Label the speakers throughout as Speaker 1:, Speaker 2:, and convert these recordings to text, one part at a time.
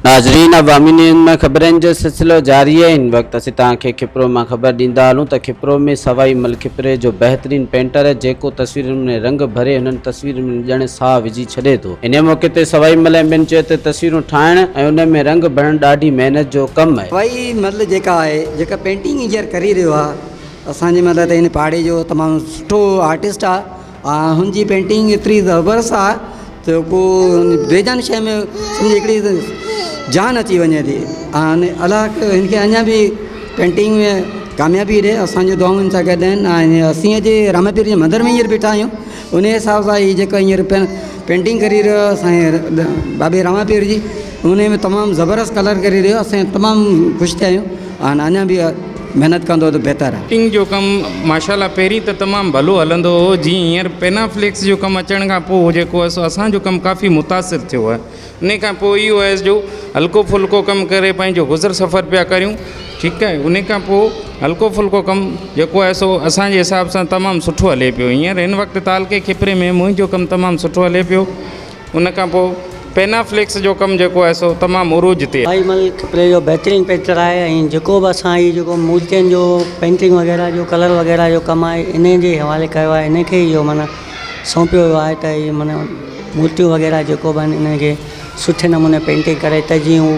Speaker 1: ناظرين عوامي نيوز ۾ خبرن جو سلسلو جاري آهي هن وقت اسين توهان کي کپرو مان خبر ڏيندا هلون ته کپرو ۾ سوائي مل کپري جو بهترين پينٽر آهي جيڪو تصويرن ۾ رنگ ڀري انهن تصويرن ۾ ڄڻ ساهه وجهي ڇڏي ٿو انهي موقعي تي سوائي مل ۽ ٻين چيو ته تصويرون ٺاهڻ ۽ انهن ۾ رنگ ڀرڻ ڏاڍي محنت جو ڪم آهي.
Speaker 2: سوائي مل جيڪا آهي جيڪا پينٽنگ هينئر ڪري رهيو آهي اسان جي مطلب ته هن پاڙي جو تمام سٺو آرٽسٽ آهي هن جي پينٽنگ ايتري زبردست آهي ته ڪو بيجان شيء ۾ سمجهه هڪڙي جان اچي وڃي ٿي ۽ الله هن کي اڃا به پينٽنگ ۾ ڪاميابي ڏي اسان جون دعائون هن سان گڏ آهن ۽ اسين اڄ رام پير جي مندر ۾ هينئر بيٺا آهيون ان حساب سان هي جيڪو هينئر پينٽنگ ڪري رهيو آهي اسان جي بابي رام پير جي ان ۾ تمام زبردست ڪلر ڪري رهيو آهي اسين تمام خوش ٿيا آهيون ۽ اڃا به محنت ڪندو ته بهتر آهي.
Speaker 3: پينٽنگ جو ڪم ماشاء الله پهرين ته تمام ڀلو هلندو هو جيئن هينئر پينافليڪس جو ڪم اچڻ کان پوء جيڪو آهي سو اسان جو ڪم ڪافي متاثر ٿيو آهي انهي کان پوء اهو آهي جو هلڪو ڦلڪو ڪم ڪري پنهنجو گذر سفر پيا ڪريون ٺيڪ آهي انهي کان پوء هلڪو ڦلڪو ڪم جيڪو آهي سو اسان جي حساب سان تمام سٺو هلي پيو هينئر هن وقت تعلقي کپري ۾ منهنجو ڪم تمام سٺو هلي پيو ان کان پوء پينافليڪس جو ڪم جيڪو آهي سو تمام عروج تي آهي.
Speaker 4: ڀائي مل کپري جو بهترين پينٽر آهي ۽ جيڪو به اسان هي جيڪو مورتين جو پينٽنگ وغيره جو ڪلر وغيره جو ڪم آهي انهي جي حوالي ڪيو آهي انهي کي اهو معنيٰ سونپيو ويو آهي ته هي معنيٰ مورتيون وغيره جيڪو به آهن انهن کي سٺي نموني پينٽنگ ڪري ته جيئن هو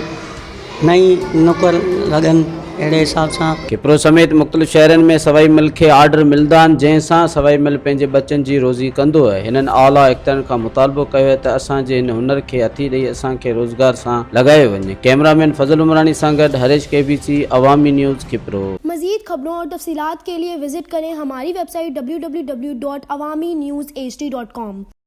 Speaker 4: نئين نڪور لڳن اهڙي حساب سان.
Speaker 1: کپرو سميت مختلف شهرن ۾ سوائي مل کي آرڊر ملندا آهن جنهن سان سوائي مل پنهنجي ٻچن جي روزي ڪندو آهي هنن اعليٰ اختيارين کان مطالبو ڪيو آهي ته اسان جي هن هنر کي هٿي ڏئي اسان کي روزگار سان لڳايو وڃي ڪئميرا مين فضل عمراڻي سان گڏ Harish K B C Awami news Khipro.
Speaker 5: مزيد خبرون اور تفصيلات کے لئے وزٽ ڪرين ھماري web site www.awamiNewsHD.com.